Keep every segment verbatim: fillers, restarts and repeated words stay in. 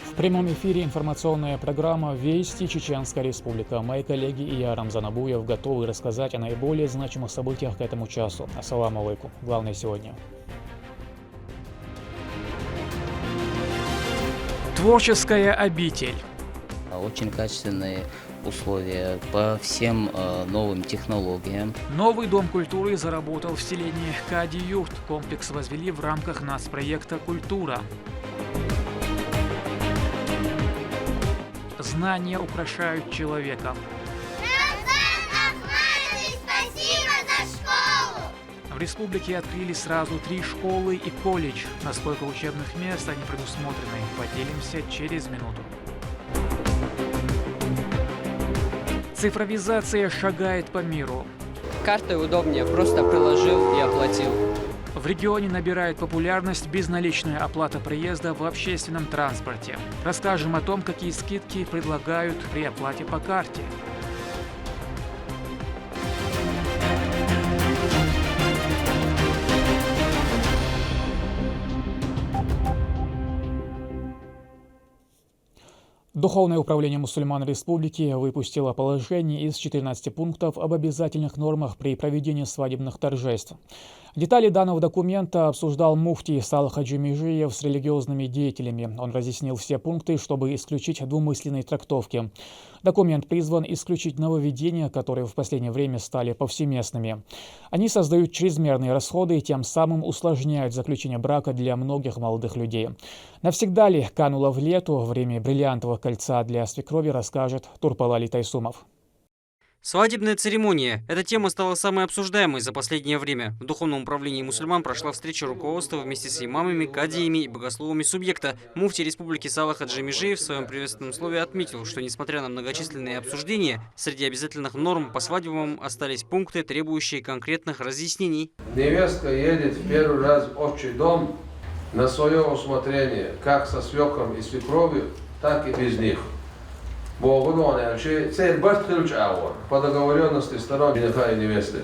В прямом эфире информационная программа «Вести. Чеченская Республика». Мои коллеги и я, Рамзан Абуев, готовы рассказать о наиболее значимых событиях к этому часу. Ассаламу алейкум. Главное сегодня. Творческая обитель. Очень качественные условия по всем э, новым технологиям. Новый дом культуры заработал в селении Кади-Юрт. Комплекс возвели в рамках нацпроекта «Культура». Знания украшают человека. Рамзан Ахматович, спасибо за школу! В республике открыли сразу три школы и колледж. Насколько учебных мест они предусмотрены, поделимся через минуту. Цифровизация шагает по миру. Картой удобнее, просто приложил и оплатил. В регионе набирает популярность безналичная оплата проезда в общественном транспорте. Расскажем о том, какие скидки предлагают при оплате по карте. Духовное управление мусульман республики выпустило положение из четырнадцати пунктов об обязательных нормах при проведении свадебных торжеств. Детали данного документа обсуждал муфтий Салах Хаджи Межиев с религиозными деятелями. Он разъяснил все пункты, чтобы исключить двумысленные трактовки. Документ призван исключить нововведения, которые в последнее время стали повсеместными. Они создают чрезмерные расходы и тем самым усложняют заключение брака для многих молодых людей. Навсегда ли кануло в лету время бриллиантового кольца для свекрови, расскажет Турпалали Тайсумов. Свадебная церемония. Эта тема стала самой обсуждаемой за последнее время. В Духовном управлении мусульман прошла встреча руководства вместе с имамами, кадиями и богословами субъекта. Муфтий республики Салах Хаджи Межиев в своем приветственном слове отметил, что несмотря на многочисленные обсуждения, среди обязательных норм по свадьбам остались пункты, требующие конкретных разъяснений. Невестка едет в первый раз в отчий дом на свое усмотрение, как со свекром и свекровью, так и без них. Богу доне чи церь барт хилч аур, по договоренности сторон жениха и невесты.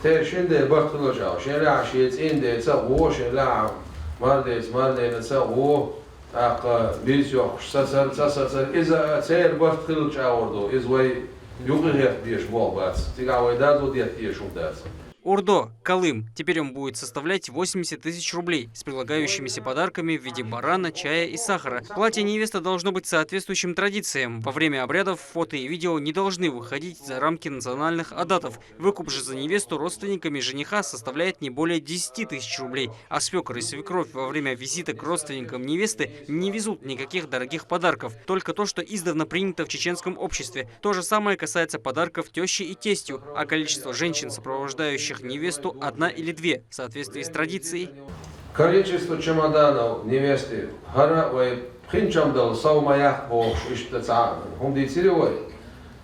Церь шинде барт хилч аур, шеля шец инде ца гу, шеля мардец мардена ца гу, так бис йох, сацар, ца сацар, из церь барт хилч аурду, из вай юкъигет деш бог бац, тига вай дазу дет деш ум дац. Урдо, Колым. Теперь он будет составлять восемьдесят тысяч рублей с прилагающимися подарками в виде барана, чая и сахара. Платье невесты должно быть соответствующим традициям. Во время обрядов фото и видео не должны выходить за рамки национальных адатов. Выкуп же за невесту родственниками жениха составляет не более десяти тысяч рублей. А свекор и свекровь во время визита к родственникам невесты не везут никаких дорогих подарков. Только то, что издавна принято в чеченском обществе. То же самое касается подарков теще и тестю. А количество женщин, сопровождающих невесту, одна или две, в соответствии с традицией. Количество чемоданов невесты гьара вай пхинчам дал сав ма яккха бохуш иштта цхьа хӀума дийцира вай.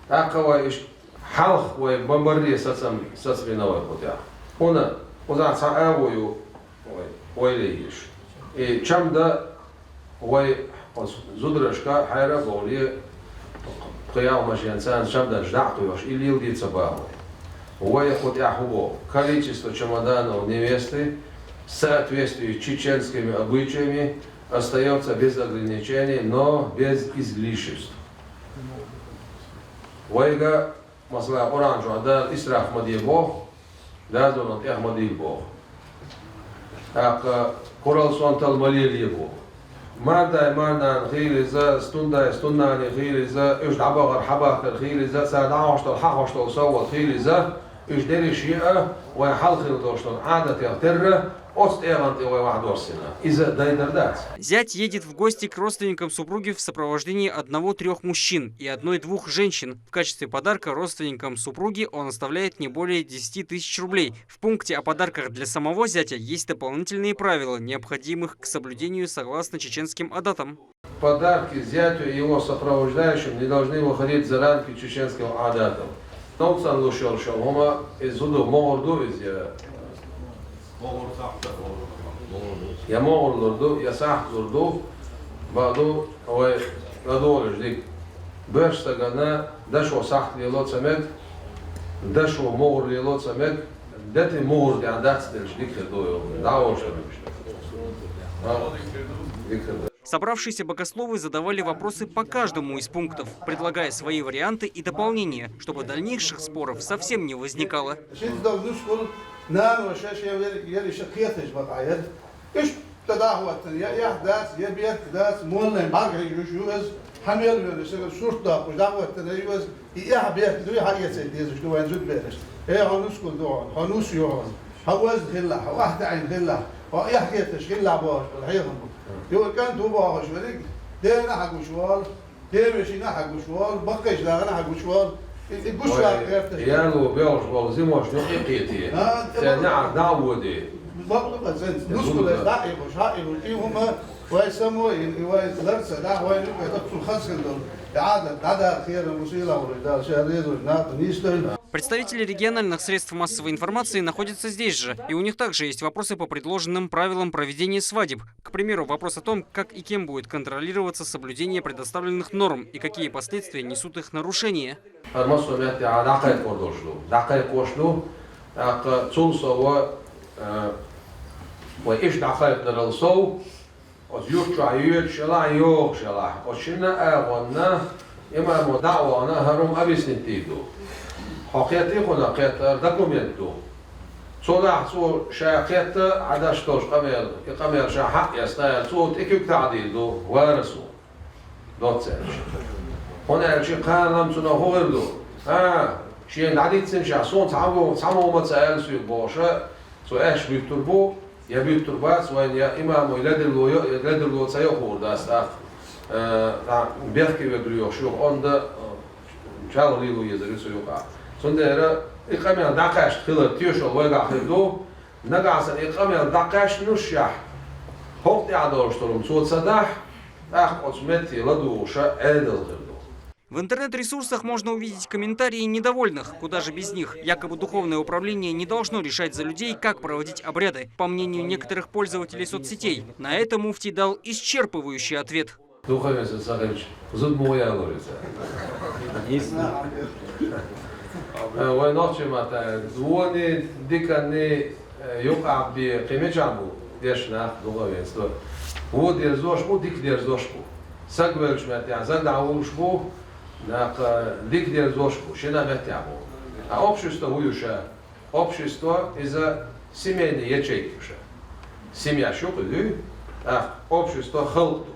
ТӀаккха вай иштта хьалха вай бан барре сацам сацбина вай кху тӀехь. ХӀуна кхузахь цхьа агӀо ю вай, вай ле йиш. И чамда вай оцу зударашка хьайра а бовле, пхи-ялх машен царна чамданаш дӀа а кхоьхьуш, и леладе ца бахьа вай. Вай кху тӀехь хӀун боху? Количество чемоданов невесты в соответствии с чеченскими обычаями остаётся без ограничений, но без излишеств. Вайга, масала, Къуръан чохь Дала исраф ма де боху, дазонан тӀех ма дийла боху. ТӀаккха курал сонтал ма лелае боху. Мардай марнана хийла иза, стундай стуннане хийла иза, уьш дӀабахар хьабахкар хийла иза, цара дӀахьош долу хьахош долу совгӀат хийла иза, уьш дерриш а вайн хьалха хилла долуш долу Ӏадатех терра, оцу тӀегӀан тӀе вай вахьа доссина. Иза дайдар дац. Зять едет в гости к родственникам супруги в сопровождении одного-трех мужчин и одной-двух женщин. В качестве подарка родственникам супруги он оставляет не более десяти тысяч рублей. В пункте о подарках для самого зятя есть дополнительные правила, необходимых к соблюдению согласно чеченским адатам. Подарки зятю и его сопровождающим не должны выходить за рамки чеченского адата. Новцан луш йолу хӀума, иза зуда могӀур ду иза, я я могӀур лур ду, я сахьт лур ду, баду вай ладогӀалаш дика. Боьрша стагана дашо сахьт лело ца мега, дашо могӀур лело ца мега, дети могӀур тӀехь дац делаш дика хир ду йолу. ДӀа а волуш хир ду. Дика хир ду. Собравшиеся богословы задавали вопросы по каждому из пунктов, предлагая свои варианты и дополнения, чтобы дальнейших споров совсем не возникало. Ши дог нускул нано шашен вер ери шакетаж бакъаяр. Иш тадахватан я яхдац, я бертдац, моллен багъи юш юз, хамел вер шагар сурт дакъуш дагъватан юз, и я берт дуй хагецай дезуш ду вайн зуд берш. Э хонускул ду, хонус юз. Хаваз хилла, хавахта айн хилла, ва я хеташ хилла бош, хилла. Ю кан ту бош верик, дена хагуш вал, Девешина хьагуш вол, баккхайш дагӀана хьагуш вол, и гуш вакъерта. Ялу бегӀуш бола зимош дукъикъетий. Церна дӀа а води. Бакъ ду бацанц. Нускулаш дӀа а ихуш, хьа а ихуш, и хӀума вай само и вай ларца дӀа вай нука дакцул хасхил дол. ДӀада, дӀада хера мусила хули дал ша резуш наб нистой. Представители региональных средств массовой информации находятся здесь же, и у них также есть вопросы по предложенным правилам проведения свадеб. К примеру, вопрос о том, как и кем будет контролироваться соблюдение предоставленных норм и какие последствия несут их нарушение. Масо метте а дакъай кордошлу, дакъай кошлу, так цул сова, ва иш дакъай дарал сов, от юрча юрча шала йох шала, от шина а гонна, имамо даъвана харум объяснить ду. Хокъети хуна къетар документ ду. Цо дахь цо ша кхетта Ӏадаш долчу къамел, и къамел ша хьаъ яста аьлла, цо тӀекуьг таӀдийр ду, варасо. Доццаьрча. ХӀунда аьлча кхана лам цунах хӀун хир ду? А, шена дӀадийцина ша, суна цхьаммо, цхьаммо ма ца аьлла соьга бохуш, цо аьшпаш буьттур бу, я буьттур бац, вайн я имамо ледарло йо, я ледарло ца йо хуур дац тӀаккха. Э, бехке ведар йохуш ю, онда, чалха лело езар ю цу юкъахь. Цундела и къамел дӀакхаьчна хилар тешал вайгахь хир ду, нагахь санна и къамел дӀакхаьчнушехь, хӀокху тӀехь долуш долу цо ца дахь, тӀаккха оцу метте ладугӀуша Ӏедал хир ду. В интернет-ресурсах можно увидеть комментарии недовольных. Куда же без них? Якобы духовное управление не должно решать за людей, как проводить обряды. По мнению некоторых пользователей соцсетей, на это муфтий дал исчерпывающий ответ. Духовенство ца хилча, зуда муха ялор иза? Вай нохчийн маттахь, вони, диканни, юкъахь бен кхин мичахь бу дешна нах духовенство? Вон дерзош бу, дика дерзош бу. Саг веллачу меттехь, саг дӀа а вуьлуш бу, нах дика дерзош бу, шина меттехь бу. А общество хӀун ю ша? Общество иза семейный ячейка ю ша. Семьяш ю кху дуй, тӀаккха общество халкъ ду.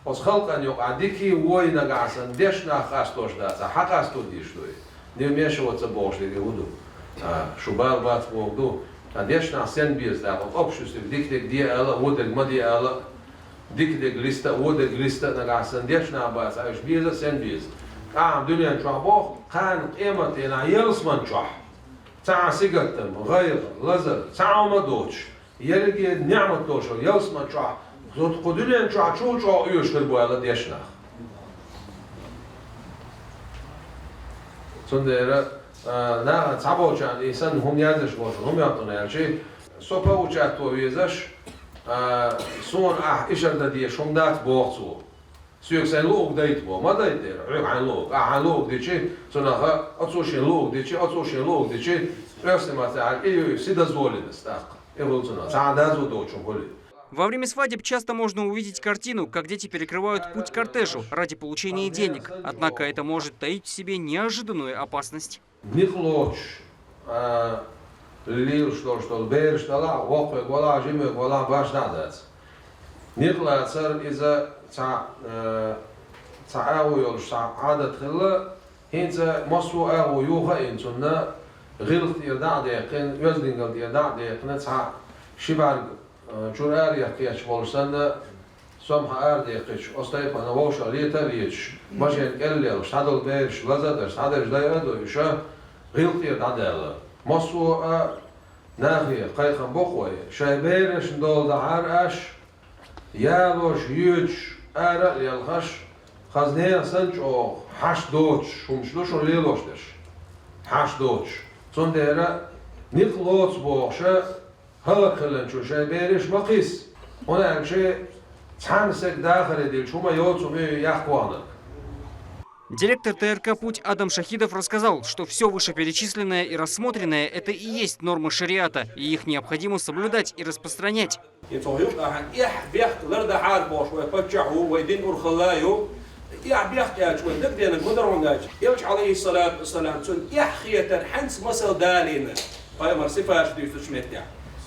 Оцу халкъана юкъахь дикий, вой нагахь санна дешна нах къастош дац, хьан къасто дийш дуй? Нив мешо ца бохуш дерг хӀун ду? А, шу бала бац боху ду. Ткъа дешна нах сен беза тӀаккха, оцу обществе дика дерг де ала а, вон дерг ма де ала а, дика дерг листа а, вон дерг листа а нагахь санна дешна нах бац, уьш беза а, сен беза? Ахьа дуьнен чохь боху, кхана къематдийнахь ялсаман чохь. Цхьа а сигаттам, гӀайгӀа, лазар, цхьа а хӀума а доцуш, ерриге а неӀмат долуш ялсаман чохь, кху дуьнен чохь чул чӀогӀа оьшуш хир бу аьлла дешна нах. Цундела, а, нахана цхьаболчарна и санна хӀума яздеш болчарна хӀума йоттана аьлчи, со получать ван везаш, а, суна ахь ишар дан дезаш хӀума дац боху цо. Соьга сайн луъург дайта бо, ма дайта дера, хьоьга хьайн луъург. Ахьа хьайн луъург дичи, цунах а, оцо шен луъург дичи, оцо шен луъург дичи, оьрсийн маттахь аьлча, и ю вседозволенность тӀаккха. И хуьлу цунах, цхьа а дазо доцуш хӀума хуьлий. Во время свадеб часто можно увидеть картину, как дети перекрывают путь кортежу ради получения денег. Однако это может таить в себе неожиданную опасность. Некъ лоцуш, а, лелаш долуш долу бераш далахь а, воккхаве валахь а, жимаве валахь а, башха дӀа а дац. Некъ лацар иза цхьа, а, цхьа агӀо йолуш цхьа Ӏадат хилла, хӀинца массо а агӀо юха а йина цунна, гӀиллакх тӀера дӀа а даьккхина, оьздангалла тӀера дӀа а даьккхина, цхьа ши бӀаьрг чуьра араяхка кхеташ болуш санна, сомха арадехкича, оцу тайпана вовшах лета а леташ, машен кӀел а лелаш, схьадолу бераш лаза а даш, схьадерш дайа а дойуша, гӀиллакх тӀера дӀадаьлла. Массо а нахе кхайкхам боккхой, шайн берашна долу дахьара аш, ялош, йоьдуш, ара а лелхаш, хаза нехан санна чӀогӀа хьаш доцуш хӀумаш ду шуна лелош дерш. Хьаш доцуш. Цундела некъ лоцу бохуша, хӀаллакьхиллачун шайн бераш ма кхисса, хӀунда аьлча цхьана сага дахаре дилча хӀума йоцу муьйи яккха ваханарг. Директор Т Р К «Путь» Адам Шахидов рассказал, что все вышеперечисленное и рассмотренное — это и есть нормы шариата, и их необходимо соблюдать и распространять. И цо юкъахь эхь бехк лардахьара бохуш вай паччахь ву, вай дин урхалла ю. Эхь бехк аьлча вай дагадеанарг ма дара хьуна аьлча. Элча, алейхиссалату вассалам, цунна эхь хетар хьаьнца масал далийна пайхамар сифаташ дуьйцучу меттехь.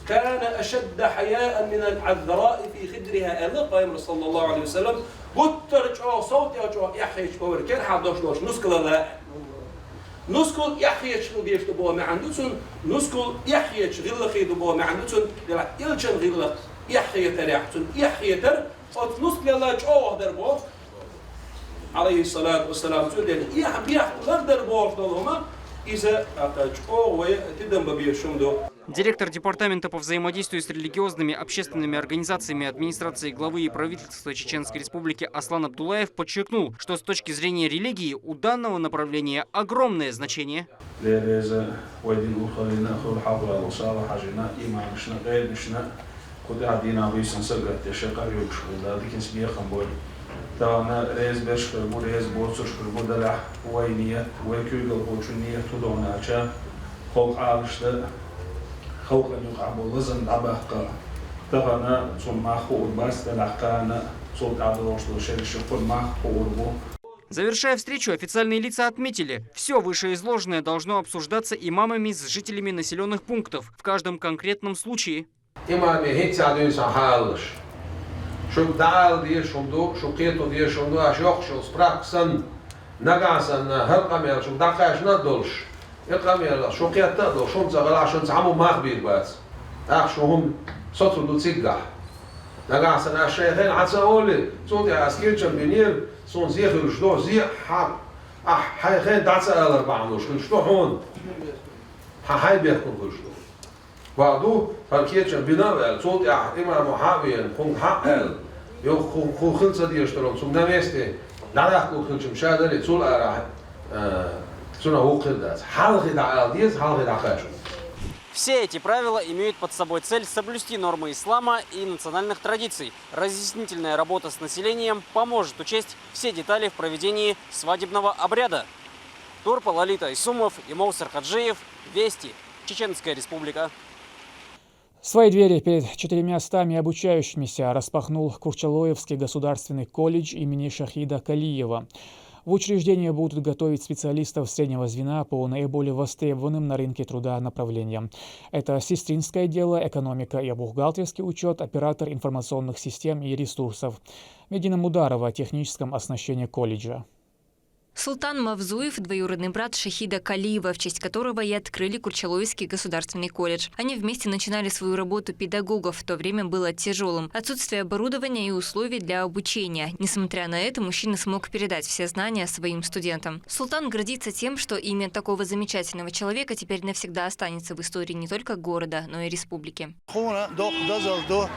«Кана ашадда хьаяан минал азраи фи хидриха», аьлла пайхамар, саллаллаху алейхи ва саллям, гуттар а чӀогӀа сов тӀе чӀогӀа эхь хеташ бара керахь долуш долчу нускалалла. Нускал эхь хеташ хила дезаш ду боху маьӀна ду цунна, нускал эхь хеташ гӀиллакхе ду боху маьӀна ду цунна, делахь элчан гӀиллакх эхь хетарехь, цунна эхь хетар оцу нускалалла чӀогӀа дара боху. Алейхиссалату вассалам, цуьнан ден эхь бехк лардар бохуш долу хӀума, иза тӀаккха чӀогӀа вай тидам бан безаш хӀума ду. Директор департамента по взаимодействию с религиозными общественными организациями администрации главы и правительства Чеченской Республики Аслан Абдуллаев подчеркнул, что с точки зрения религии у данного направления огромное значение. Дела реза вай дин урхаллина, хуьлу хьалхара салахьашна, имамашна, къединашна, кху тӀехь дийнахь буьйсанна сагатдеш, шайн къахьоьгуш хилла, диканца бекхам бойла. Тахана реза берш хир бу, реза боцурш хир бу, делахь вай ният, вай куьйгалхочун ният хӀун ду аьлча, халкъ Ӏалашдан, халкъана юкъахь болу лазам дӀабаккха. Тахана цунна мах хуур бац, делахь кхана цул тӀаьхьа долуш долу шераш кхунна мах хуур бу. Завершая встречу, официальные лица отметили, все вышеизложенное должно обсуждаться имамами с жителями населённых пунктов в каждом конкретном случае. Имаме хӀинца дуьйна сан хьалалаш. Шуьга дӀаала дезаш хӀума ду, шу кхето дезаш хӀума ду, аша йоккхуш йолу справка санна, нагахь санна, хӀара къамел шуьга дӀакхаьчна а долуш, и къамел шу кхетта а долуш, хӀума ца хилахь, шуна цхьаммо мах бийр бац. ТӀаккха шу хӀума соцур ду циггахь. Нагахь санна ас шайн хенахь хьан ца олий, цул тӀаьхьа ас кирчам бинера, суна зе хуьлуш ду, зе а хьан, ахь хьайн хен дӀа ца алар бахьана луш хуьлуш ду хьуна. Хьан хьайн бехкур хуьлуш ду. Ваха ду, хӀара кечам бина а ваьлла, цул тӀаьхьа имамо хьан а веана, хӀунга хьан а аьлла, йо, хӀу, хӀу хила ца дезаш даро, цунна на месте дӀадаккхалур хилчам ша дарий, цул арахь, а, цунах вукхуьр дац. Хьалхе дӀаала деза, хьалхе дӀакхача. Все эти правила имеют под собой цель соблюсти нормы ислама и национальных традиций. Разъяснительная работа с населением поможет учесть все детали в проведении свадебного обряда. Турпал Алита Исумов, Имов Сархаджиев, Вести, Чеченская Республика. Свои двери перед четырьмястами обучающимися распахнул Курчалоевский государственный колледж имени Шахида Калиева. В учреждении будут готовить специалистов среднего звена по наиболее востребованным на рынке труда направлениям. Это сестринское дело, экономика и бухгалтерский учёт, оператор информационных систем и ресурсов. Медина Мударова о техническом оснащении колледжа. Султан Мавзуев — двоюродный брат Шахида Калиева, в честь которого и открыли Курчалоевский государственный колледж. Они вместе начинали свою работу педагогов, в то время было тяжелым. Отсутствие оборудования и условий для обучения. Несмотря на это, мужчина смог передать все знания своим студентам. Султан гордится тем, что имя такого замечательного человека теперь навсегда останется в истории не только города, но и республики. Тхуна доккха дозалла ду,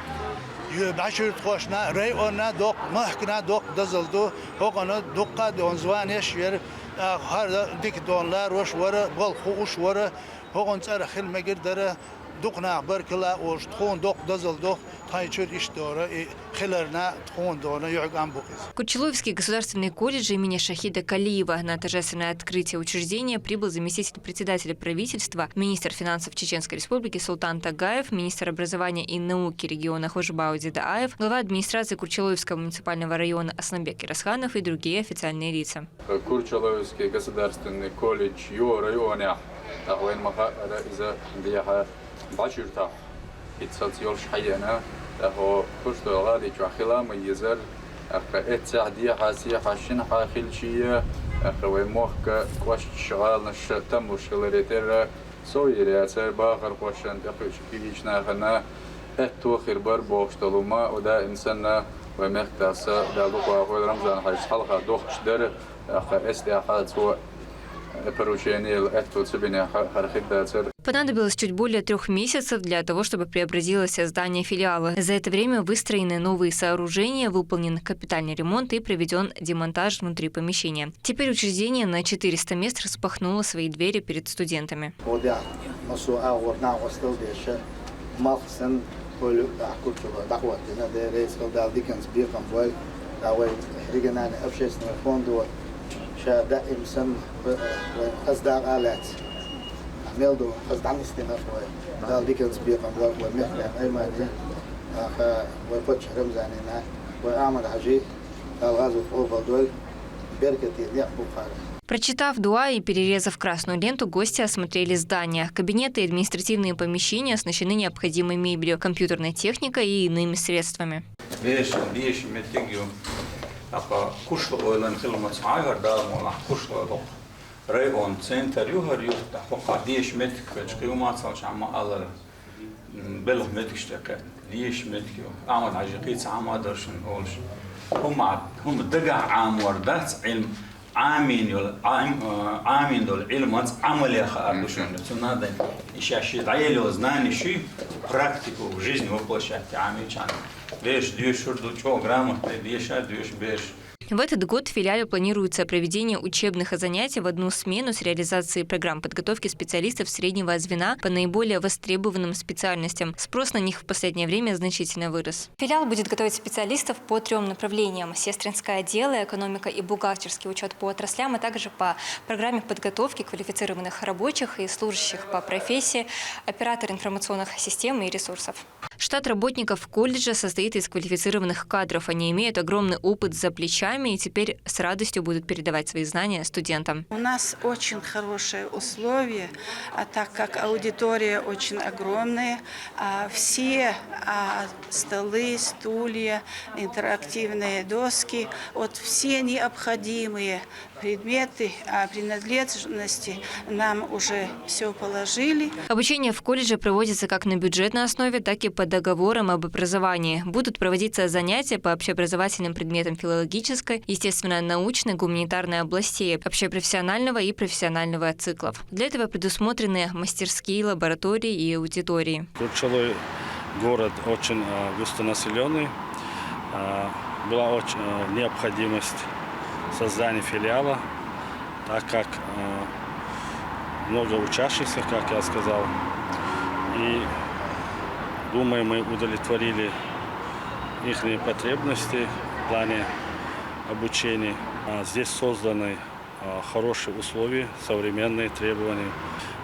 ю-, бӀаьшуьртахошна, районна доккха, махкана доккха дозалла ду, хӀокхуна дуккха а дона званеш яра, а, хӀара дика дона ларош вара, балха хууш вара, хӀокхуна цӀарах хила мегар дара, дукха нах баркалла а олуш, тхуна доккха дозалла ду, тхайн чуьра иштта дора, и хиларна, тхуна дона, юьхьиг ам бу иза. Курчалоевский государственный колледж имени Шахида Калиева. На торжественное открытие учреждения прибыл заместитель председателя правительства, министр финансов Чеченской Республики Султан Тагаев, министр образования и науки региона Хожбау Дзидааев, глава администрации Курчалоевского муниципального района Асланбек Ирасханов и другие официальные лица. Курчалоевский государственный колледж ю районехь, тӀаккха вайна ма-хаъара, иза дехьа бӀаьшуьртахь хӀинццалц йолуш хьаеана, тӀаккха хӀокху Курчалой гӀали чохь хила а ма езара, тӀаккха эццехь дехьа, сехьа, шинахьа хилчий, тӀаккха вайн мохк кӀошташ, гӀаланаш там луш хиларе терра, сов йийр яцара, бахархошна, тӀекхуьучу кегийчу нахана аьтто хир бара бохуш долу хӀума, даим санна, вайн мехкан тӀехь са, Дала дукха вахойла, Рамзан-Хьаьжас хьалха дохкуш дара, тӀаккха эццехь цо поручение аьтто ца бинехь, хӀара хир дацара. Понадобилось чуть более трёх месяцев для того, чтобы преобразилось здание филиала. За это время выстроены новые сооружения, выполнен капитальный ремонт и проведён демонтаж внутри помещения. Теперь учреждение на четыреста мест распахнуло свои двери перед студентами. Ода массо а агӀор накъостал деш, малх санна, хӀокху Курчалой дӀахӀоттийна, Дела реза хуьлда, Дала диканца бекхам бойла, а вай региональный общественный фондо ша даим санна, вай хаза дакъа а лаьцна, мел ду хаза дӀанисдина вай. Дала диканца бекхам бойла вай мехкан Аймане, Аха, вай паччахь Рамзанна, вай Ахьмад-Хьажи, Дала гӀазот къобалдойла, беркате некъ бу кхар. Прочитав дуа и перерезав красную ленту, гости осмотрели здание. Кабинеты и административные помещения оснащены необходимой мебелью, компьютерной техникой и иными средствами. Вешан дешан меттиг ю. Аха, Кушлой-Эйлан хила маца хьагар Дала муьлхха, Кушлой-Эйлах. Район центр ю хӀара юрт, хӀокху дешан меттиг хилча кхин ю мацалча хьама алар. М, белхан меттигаш тӀе кхетта. Дешан меттиг ю. Ахьмад-Хьажи кхин цхьа хьама а дара шуна олуш. ХӀума, хӀума дагахь Ӏамор дац, Ӏилма Ӏамийна йолу, Ӏам-, а, Ӏамийна долу Ӏилманца Ӏамале хаар ду шуна. Цунна дан и шаьш ши дӀаелло знанеш ю, практику в жизни воплощать Ӏамийчарна. Бераш доьшур ду, чӀогӀа грамотный деша доьшу бераш. В этот год в филиале планируется проведение учебных занятий в одну смену с реализацией программ подготовки специалистов среднего звена по наиболее востребованным специальностям. Спрос на них в последнее время значительно вырос. Филиал будет готовить специалистов по трём направлениям: сестринское отдел, экономика и бухгалтерский учёт по отраслям, а также по программе подготовки квалифицированных рабочих и служащих по профессии, оператор информационных систем и ресурсов. Штат работников колледжа состоит из квалифицированных кадров. Они имеют огромный опыт за плечами и теперь с радостью будут передавать свои знания студентам. У нас очень хорошие условия, а так как аудитория очень огромная, а все, а, столы, стулья, интерактивные доски, вот все необходимые предметы, а, принадлежности нам уже всё положили. Обучение в колледже проводится как на бюджетной основе, так и по договорам об образовании. Будут проводиться занятия по общеобразовательным предметам филологической, естественно-научной, гуманитарной областей, общепрофессионального и профессионального циклов. Для этого предусмотрены мастерские, лаборатории и аудитории. Курчалой город очень, а, густонаселённый. А, была очень, а, необходимость создания филиала, так как, а, много учащихся, как я сказал. И, думаю, мы удовлетворили ихние потребности в плане обучения. А, здесь созданы, а, хорошие условия, современные требования.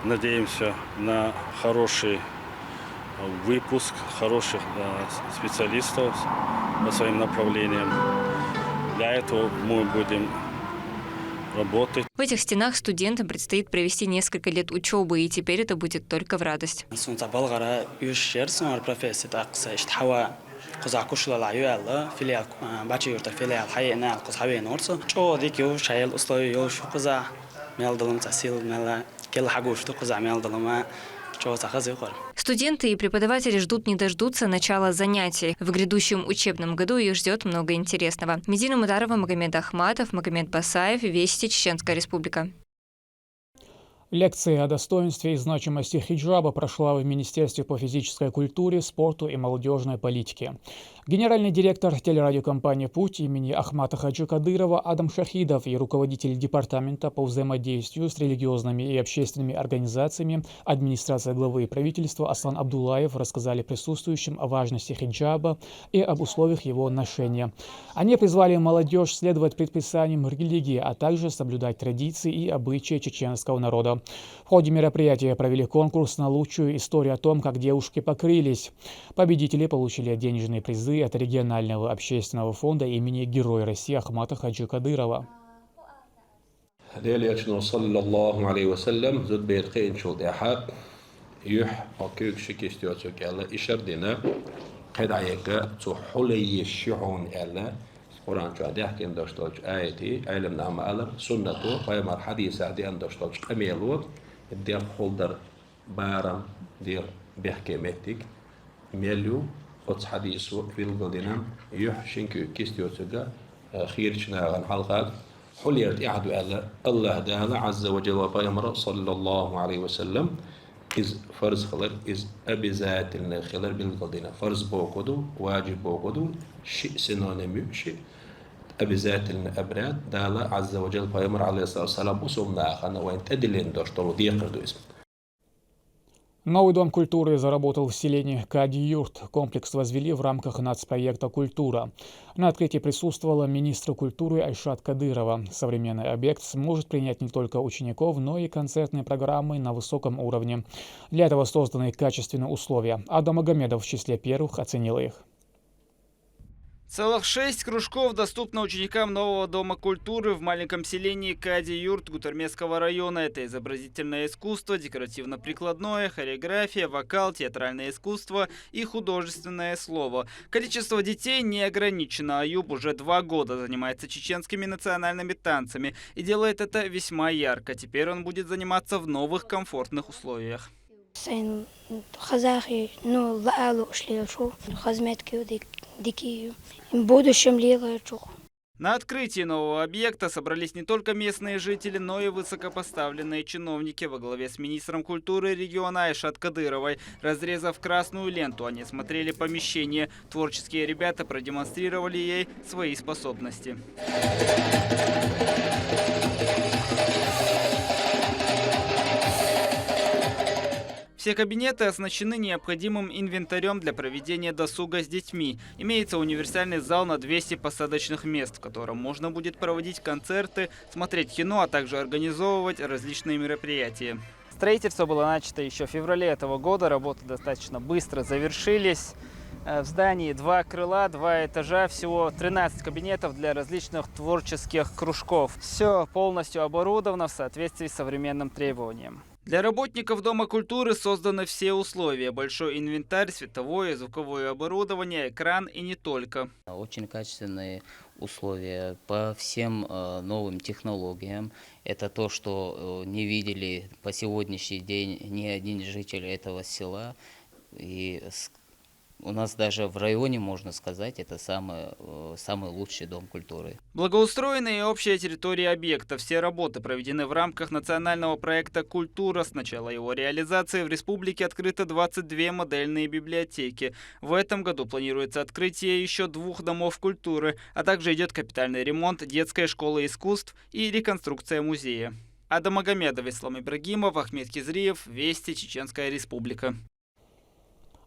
Надеемся на хороший, а, выпуск хороших, а, с-, специалистов по своим направлениям. Для этого мы будем работать. В этих стенах студентам предстоит провести несколько лет учёбы, и теперь это будет только в радость. Суна цхьа балгӀара уьш яра суна профессия тӀаккха, иштта хьава кхузахь Кушлалахь ю аьлла, филиал, а, Бачи-Юртара филиал хьаеана аьлла, кхуза хьавеанора со. ЧӀогӀа дика ю, шайла условия йолуш ю кхузахь, мел долу цхьа сил, мел кхел хьагуш ду кхузахь, мел долу ма чӀогӀа цхьа хаза ю кхара. Студенты и преподаватели ждут не дождутся начала занятий. В грядущем учебном году их ждёт много интересного. Медина Мударова, Магомед Ахматов, Магомед Басаев, Вести, Чеченская Республика. Лекция о достоинстве и значимости хиджаба прошла в Министерстве по физической культуре, спорту и молодёжной политике. Генеральный директор телерадиокомпании «Путь» имени Ахмата Хаджи Кадырова Адам Шахидов и руководитель департамента по взаимодействию с религиозными и общественными организациями администрации главы и правительства Аслан Абдуллаев рассказали присутствующим о важности хиджаба и об условиях его ношения. Они призвали молодёжь следовать предписаниям религии, а также соблюдать традиции и обычаи чеченского народа. В ходе мероприятия провели конкурс на лучшую историю о том, как девушки покрылись. Победители получили денежные призы от регионального общественного фонда имени Героя России Ахмата Хаджи Кадырова. Делан Элчано, саллаллаху алейхи ва саллям, зудбер кхиъначул тӀаьхьа юьхь, хьо куьйгаш ши кист йоцург аьлла, ишар дина, кхидӀа егга цо хьулайеш ши хьуна аьлла, Къуръан чохь даьхкина долуш долчу аятий, Ӏеламнаха ма-аллара, суннато, пайхамар хьадисехь деана долуш долчу къамело, дегӀ хьулдар барам, дегӀ бехке меттиг мел ю, оцу хьадисо билгалдина, юьхь шин куьйг кист йоцург, э, хийрачу нахана хьалха хьулъяр тӀехь ду аьлла, Аллаха Дала, Ӏазза ва Джалла, пайхамара, саллаллаху алейхи ва саллям, иза фарз хилар, иза обязательно хилар билгалдина. Фарз бохург ду, важиб бохург ду, шиъ синоним ю, шиъ обязательно обряд, Дала, Ӏазза ва Джалла, пайхамар, алейхиссалату вассалам, бусулба нахана вайна тӀедиллина долуш долу декхар ду иза. Новый дом культуры заработал в селении Кади-Юрт. Комплекс возвели в рамках нацпроекта «Культура». На открытии присутствовала министр культуры Айшат Кадырова. Современный объект сможет принять не только учеников, но и концертные программы на высоком уровне. Для этого созданы качественные условия. Адам Магомедов в числе первых оценил их. Целых шесть кружков доступно ученикам нового дома культуры в маленьком селении Кади-Юрт Гутармесского района. Это изобразительное искусство, декоративно-прикладное, хореография, вокал, театральное искусство и художественное слово. Количество детей не ограничено. Аюб уже два года занимается чеченскими национальными танцами и делает это весьма ярко. Теперь он будет заниматься в новых комфортных условиях. Сайн хазахи, ну, лаалу шлелшу, хазметки дики, будущем лилачух. На открытии нового объекта собрались не только местные жители, но и высокопоставленные чиновники во главе с министром культуры региона Айшат Кадыровой. Разрезав красную ленту, они смотрели помещение. Творческие ребята продемонстрировали ей свои способности. Все кабинеты оснащены необходимым инвентарем для проведения досуга с детьми. Имеется универсальный зал на двести посадочных мест, в котором можно будет проводить концерты, смотреть кино, а также организовывать различные мероприятия. Строительство было начато еще в феврале этого года, работы достаточно быстро завершились. Э, в здании два крыла, два этажа, всего тринадцать кабинетов для различных творческих кружков. Все полностью оборудовано в соответствии с современным требованиям. Для работников Дома культуры созданы все условия: большой инвентарь, световое и звуковое оборудование, экран и не только. Очень качественные условия по всем э, новым технологиям. Это то, что э, не видели по сегодняшний день ни один житель этого села. И с- у нас даже в районе, можно сказать, это самый, э, самый лучший дом культуры. Благоустроена и общая территория объекта. Все работы проведены в рамках национального проекта «Культура». С начала его реализации в республике открыто двадцать две модельные библиотеки. В этом году планируется открытие еще двух домов культуры, а также идет капитальный ремонт детской школы искусств и реконструкция музея. Адам Магомедов, Ислам Ибрагимов, Ахмед Кизриев, Вести, Чеченская Республика.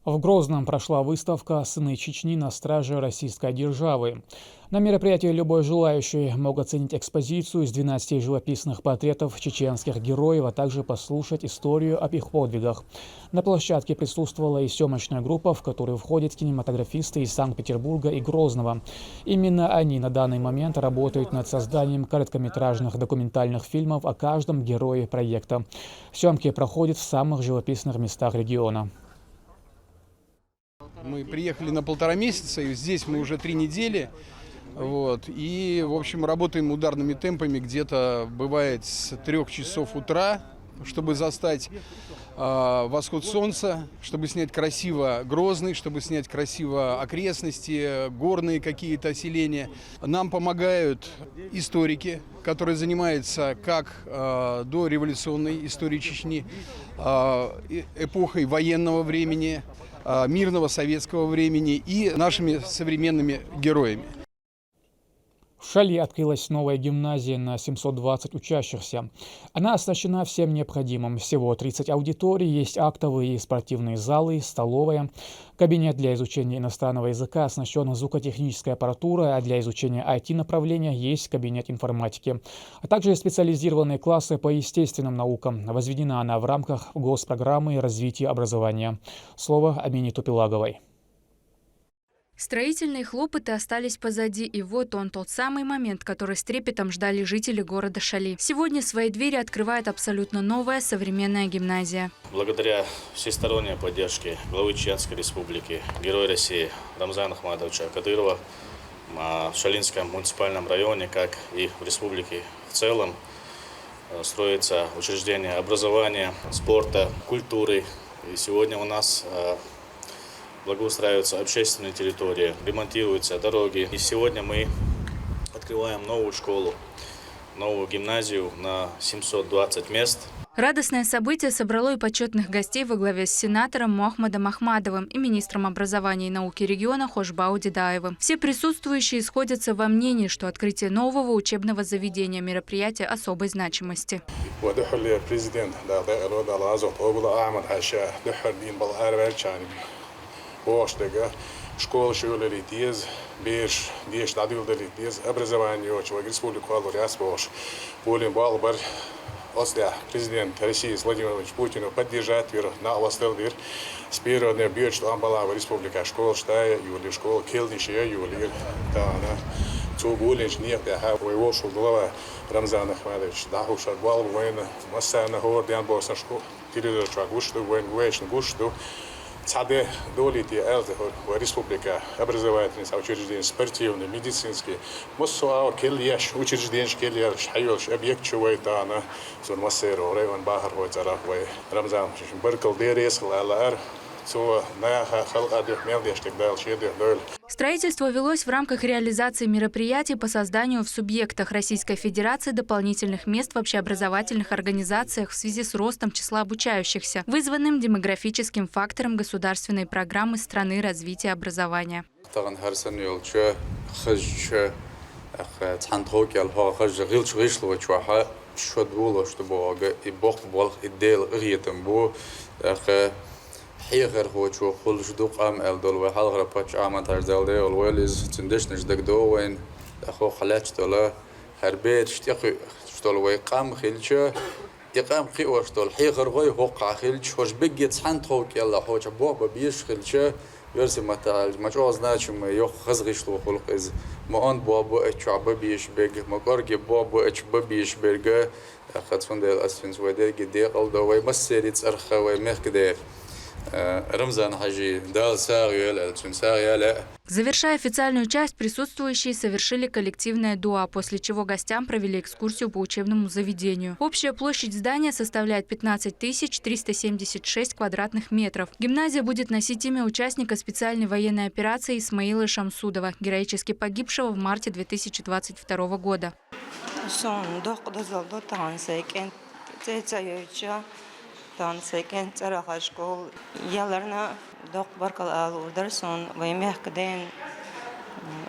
В Грозном прошла выставка «Сыны Чечни на страже российской державы». На мероприятии любой желающий мог оценить экспозицию из двенадцати живописных портретов чеченских героев, а также послушать историю об их подвигах. На площадке присутствовала и съемочная группа, в которую входят кинематографисты из Санкт-Петербурга и Грозного. Именно они на данный момент работают над созданием короткометражных документальных фильмов о каждом герое проекта. Съемки проходят в самых живописных местах региона. Мы приехали на полтора месяца, и здесь мы уже три недели. Вот. И, в общем, работаем ударными темпами. Где-то бывает с трех часов утра, чтобы застать а, восход солнца, чтобы снять красиво Грозный, чтобы снять красиво окрестности, горные какие-то селения. Нам помогают историки, которые занимаются как а, дореволюционной историей Чечни, а, э- эпохой военного времени, а, мирного советского времени и нашими современными героями. В Шали открылась новая гимназия на семьсот двадцать учащихся. Она оснащена всем необходимым. Всего тридцать аудиторий, есть актовые и спортивные залы, столовая. Кабинет для изучения иностранного языка оснащен звукотехнической аппаратурой, а для изучения I T-направления есть кабинет информатики. А также специализированные классы по естественным наукам. Возведена она в рамках госпрограммы развития образования. Слово Амине Тупилаговой. Строительные хлопоты остались позади, и вот он, тот самый момент, который с трепетом ждали жители города Шали. Сегодня свои двери открывает абсолютно новая современная гимназия. Благодаря всесторонней поддержке главы Чеченской Республики, Героя России Рамзана Ахмадовича Кадырова, а, в Шалинском муниципальном районе, как и в республике в целом, э, строится учреждение образования, спорта, культуры. И сегодня у нас э, благоустраиваются общественные территории, ремонтируются дороги. И сегодня мы открываем новую школу, новую гимназию на семьсот двадцать мест. Радостное событие собрало и почетных гостей во главе с сенатором Мохаммадом Ахмадовым и министром образования и науки региона Хошбау Дедаевым. Все присутствующие сходятся во мнении, что открытие нового учебного заведения — мероприятие особой значимости. Ва дуьххьарлера президент, Дала къахьегна, Дала гӀазот къобал дойла, Ахьмад-Хьаьжа дуьххьара дийна бала араваьлча, бохуш дерг, школаш йолалийта еза, бераш деша дӀадуьйладалийта деза, образовани йоцуш вай республика кхоллалур яц бохуш, гулдина болх бар. Оцу тӀехь президент России Владимир Владимирович Путина поддержать вира, накъосталла дира. С первого дня боьдучу тӀом балахь вай республикехь школаш дӀа а йолийра, школа кхел деш а йолийра. Тахана цо гулдинчу некъа тӀехь вай вовшахволу глава Рамзан Ахмадович дӀахьуш болх бу вайна, массарна хӀора денна боху сан школа телевизор чохь гуш ду, вайна вешна гуш ду. Цхьа де долийта аьлла ца хуьлу вай республикехь образовательный учреждение, спортивный, медицинский, массо а агӀор кхел еш, учрежденеш кхел еш, хьайолуш объект ю вай тахана. Цунна массеран районан бахархойн цӀарах вай Рамзана шуьшинна баркалла дерриг а ала лаьара. Цо наха, халкъа дуьхьа мел деш дерг Дала шен дуьхьа дойла. Строительство велось в рамках реализации мероприятий по созданию в субъектах Российской Федерации дополнительных мест в общеобразовательных организациях в связи с ростом числа обучающихся, вызванным демографическим фактором государственной программы страны развития образования. Тахана хӀара санна йолчу хазачу, тӀаккха цхьана тхов кӀел хьо хаза гӀиллакхаш гӀишло чохь шо долош ду бохург, и боккха болх, и Делан къинхетам бу. ТӀаккха хьехархочо хуьлуш ду къам аьлла долу вай хьалхара паччахь Ахьмад-Хьаьжа, Дала къахьегна, вай иза, цуьнан дешнаш дагадогӀу вайна, тӀаккха хӀокху лаьтташ долу, хӀара бераш тӀекхуьуш долу вай къам хилча, и къам кхиош долу хьехархой хӀокхахь хилча, хӀорш бегге цхьана тхов кӀел хьо чохь болх бан безаш хилча, оьрсийн маттахь аьлча, ма чӀогӀа значимый, йоккха хаза гӀишло хуьлу-кх иза. Ма онда болх бу оцу чохь бан безаш берг, ма кӀорге болх бу оцу чохь бан безаш берг. ТӀаккха цундела ас хӀинца вай дерриге декъал до вай массеран цӀарах, вай мехкадаьра, э, Рамзан-Хьаьжин Дала сагӀа йойла аьлла, цуьнан сагӀа йойла. Завершая официальную часть, присутствующие совершили коллективное дуа, после чего гостям провели экскурсию по учебному заведению. Общая площадь здания составляет пятнадцать тысяч триста семьдесят шесть квадратных метров. Гимназия будет носить имя участника специальной военной операции Исмаила Шамсудова, героически погибшего в марте две тысячи двадцать второго года. Суна доккха дозалла ду тахана сайн кӀентан цӀе ца йойтуш, тахана сайн кӀентан цӀарах школа яларна. Доккха баркалла ала луур дара суна вайн мехкадайна,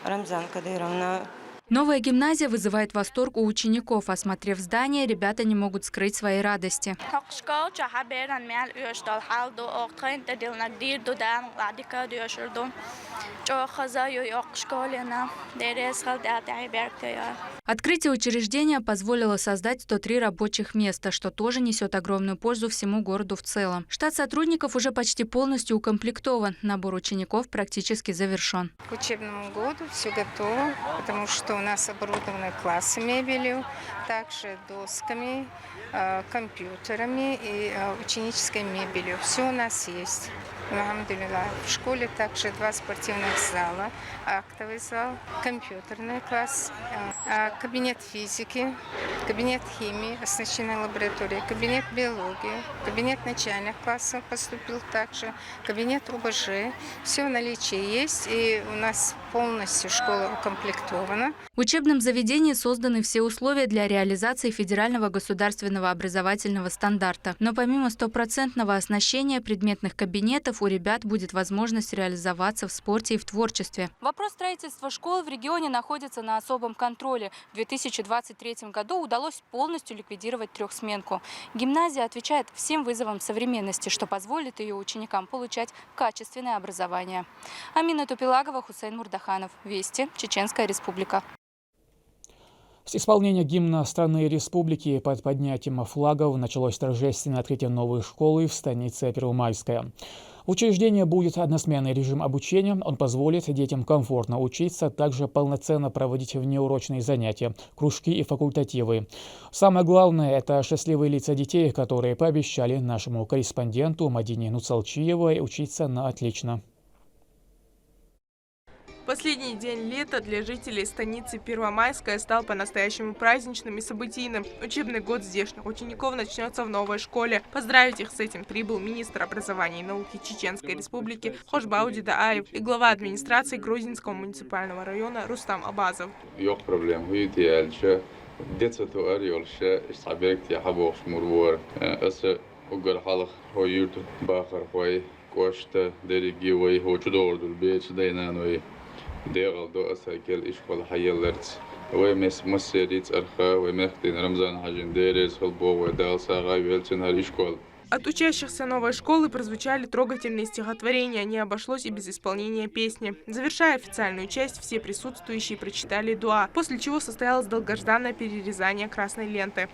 Рамзан Кадыровна. Новая гимназия вызывает восторг у учеников. Осмотрев здание, ребята не могут скрыть своей радости. ХӀокху школа чохь беран мел оьшуш долу хьал ду, оха тхайна тӀедиллинарг дийр ду, Дала ма-аллара дика доьшур ду. ЧӀогӀа хаза ю йоккха школина, дерригаш хала Дала тӀаьхье беркате йойла. Открытие учреждения позволило создать сто три рабочих места, что тоже несёт огромную пользу всему городу в целом. Штат сотрудников уже почти полностью укомплектован, набор учеников практически завершён. К учебному году всё готово, потому что у нас оборудованы классы мебелью, также досками, э, компьютерами и, э, ученической мебелью. Всё у нас есть. Алхамдулиллах. В школе также два спортивных зала, актовый зал, компьютерный класс, э, э, кабинет физики, кабинет химии, оснащена лаборатория, кабинет биологии, кабинет начальных классов поступил также, кабинет ОБЖ. Всё в наличии есть, и у нас полностью школа укомплектована. В учебном заведении созданы все условия для реализации федерального государственного образовательного стандарта. Но помимо стопроцентного оснащения предметных кабинетов, у ребят будет возможность реализоваться в спорте и в творчестве. Вопрос строительства школ в регионе находится на особом контроле. В две тысячи двадцать третьем году удалось полностью ликвидировать трёхсменку. Гимназия отвечает всем вызовам современности, что позволит её ученикам получать качественное образование. Амина Тупилагова, Хусейн Мурдаханов. Вести. Чеченская Республика. С исполнения гимна страны и республики под поднятием флагов началось торжественное открытие новой школы в станице Первомайская. В учреждении будет односменный режим обучения. Он позволит детям комфортно учиться, а также полноценно проводить внеурочные занятия, кружки и факультативы. Самое главное — это счастливые лица детей, которые пообещали нашему корреспонденту Мадине Нуцалчиевой учиться на отлично. Последний день лета для жителей станицы Первомайская стал по-настоящему праздничным и событийным. Учебный год здешних учеников начнётся в новой школе. Поздравить их с этим прибыл министр образования и науки Чеченской Республики Хошбау Дидаев и глава администрации Грозненского муниципального района Рустам Абазов. Йоккха проблема хӀун ю те аьлча, де ца тоар йолуш, иштта цхьа беркате хьабохуш мур вара. Аса уггар хьалха хӀокху юьртан бахархой, кӀошта, дерриге вай хӀокху чу догӀур долу бераш, дай-наной, Дегӏал ду аса кел ишкол хьаялларц. Вай мес массери цӏарха, вай мехтин Рамзан хьажин дерес халбо, вай дал сагъа велцин гьар ишкол. От учащихся новой школы прозвучали трогательные стихотворения, не обошлось и без исполнения песни. Завершая официальную часть, все присутствующие прочитали дуа, после чего состоялось долгожданное перерезание красной ленты.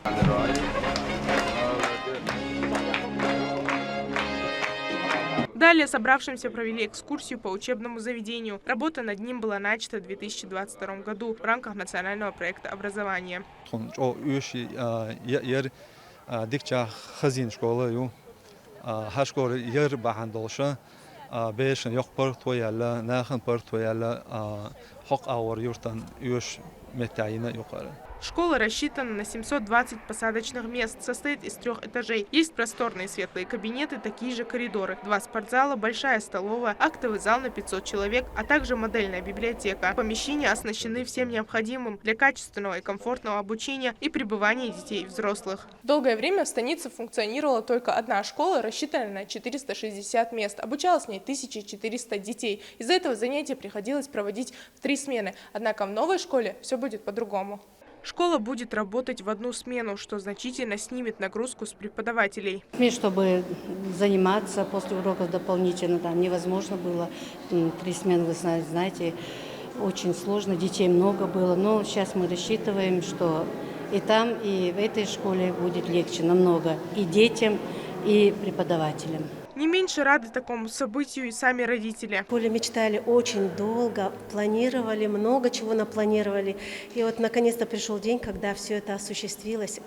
Далее собравшимся провели экскурсию по учебному заведению. Работа над ним была начата в две тысячи двадцать втором году в рамках национального проекта образования. Тхуна чӀогӀа оьший, а, я-, яр, а, дикача хазийна школа ю. А, хӀара школа яр бахьана долуша, а, берашна йоккха паргӀато яьлла, нахана паргӀато яьлла, а, хӀокху агӀор юртан оьшуш меттехь йина юкъара. Школа рассчитана на семьсот двадцать посадочных мест, состоит из трёх этажей. Есть просторные светлые кабинеты, такие же коридоры, два спортзала, большая столовая, актовый зал на пятьсот человек, а также модельная библиотека. Помещения оснащены всем необходимым для качественного и комфортного обучения и пребывания детей и взрослых. Долгое время в станице функционировала только одна школа, рассчитанная на четыреста шестьдесят мест. Обучалось в ней тысяча четыреста детей. Из-за этого занятия приходилось проводить в три смены. Однако в новой школе всё будет по-другому. Школа будет работать в одну смену, что значительно снимет нагрузку с преподавателей. Мне, чтобы заниматься после уроков дополнительно, там невозможно было, м, три смены, вы зна-, знаете, очень сложно, детей много было. Но сейчас мы рассчитываем, что и там, и в этой школе будет легче намного и детям, и преподавателям. Не меньше рады такому событию и сами родители. В школе мечтали очень долго, планировали, много чего напланировали. И вот наконец-то пришёл день, когда всё это осуществилось.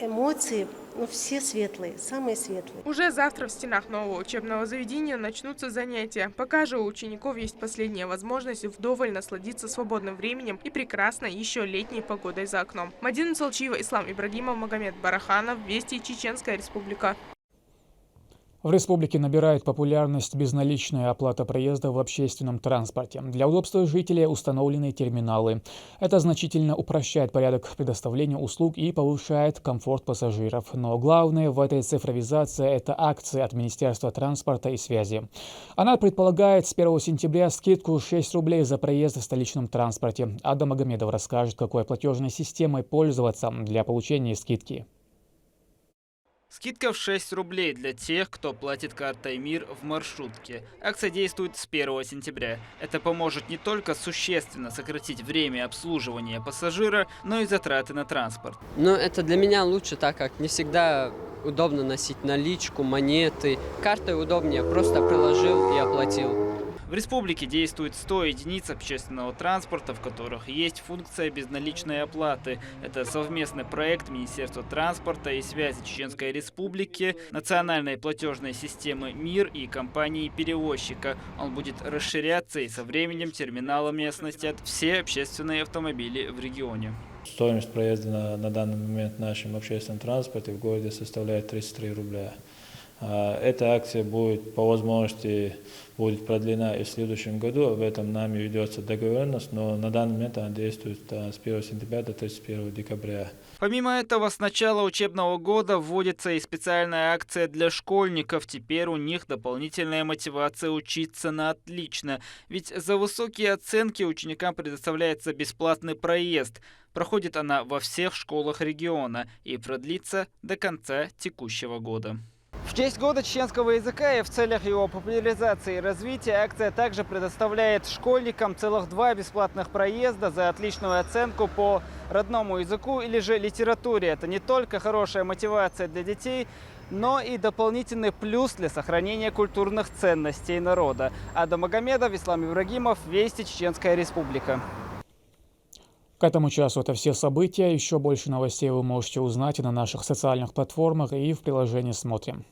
Эмоции, ну, все светлые, самые светлые. Уже завтра в стенах нового учебного заведения начнутся занятия. Пока же у учеников есть последняя возможность вдоволь насладиться свободным временем и прекрасной ещё летней погодой за окном. Мадина Салчиева, Ислам Ибрагимов, Магомед Бараханов. Вести, Чеченская Республика. В республике набирает популярность безналичная оплата проезда в общественном транспорте. Для удобства жителей установлены терминалы. Это значительно упрощает порядок предоставления услуг и повышает комфорт пассажиров. Но главное в этой цифровизации — это акция от Министерства транспорта и связи. Она предполагает с первого сентября скидку шесть рублей за проезд в столичном транспорте. Ада Магомедов расскажет, какой платёжной системой пользоваться для получения скидки. Скидка в шесть рублей для тех, кто платит картой «Мир» в маршрутке. Акция действует с первого сентября. Это поможет не только существенно сократить время обслуживания пассажира, но и затраты на транспорт. Но это для меня лучше, так как не всегда удобно носить наличку, монеты. Картой удобнее, просто приложил и оплатил. В республике действует сто единиц общественного транспорта, в которых есть функция безналичной оплаты. Это совместный проект Министерства транспорта и связи Чеченской Республики, национальной платёжной системы «Мир» и компании-перевозчика. Он будет расширяться, и со временем терминалами оснастят все общественные автомобили в регионе. Стоимость проезда на, на данный момент в нашем общественном транспорте в городе составляет тридцать три рубля. А, эта акция будет по возможности будет продлена и в следующем году. Об этом нами ведётся договорённость, но на данный момент она действует, а, с первого сентября до тридцать первого декабря. Помимо этого, с начала учебного года вводится и специальная акция для школьников. Теперь у них дополнительная мотивация учиться на отлично, ведь за высокие оценки ученикам предоставляется бесплатный проезд. Проходит она во всех школах региона и продлится до конца текущего года. В честь года чеченского языка и в целях его популяризации и развития акция также предоставляет школьникам целых два бесплатных проезда за отличную оценку по родному языку или же литературе. Это не только хорошая мотивация для детей, но и дополнительный плюс для сохранения культурных ценностей народа. Ада Магомедов, Ислам Ибрагимов, Вести, Чеченская Республика. К этому часу это все события. Ещё больше новостей вы можете узнать на наших социальных платформах и в приложении «Смотрим».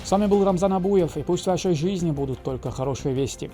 С вами был Рамзан Абуев, и пусть в вашей жизни будут только хорошие вести.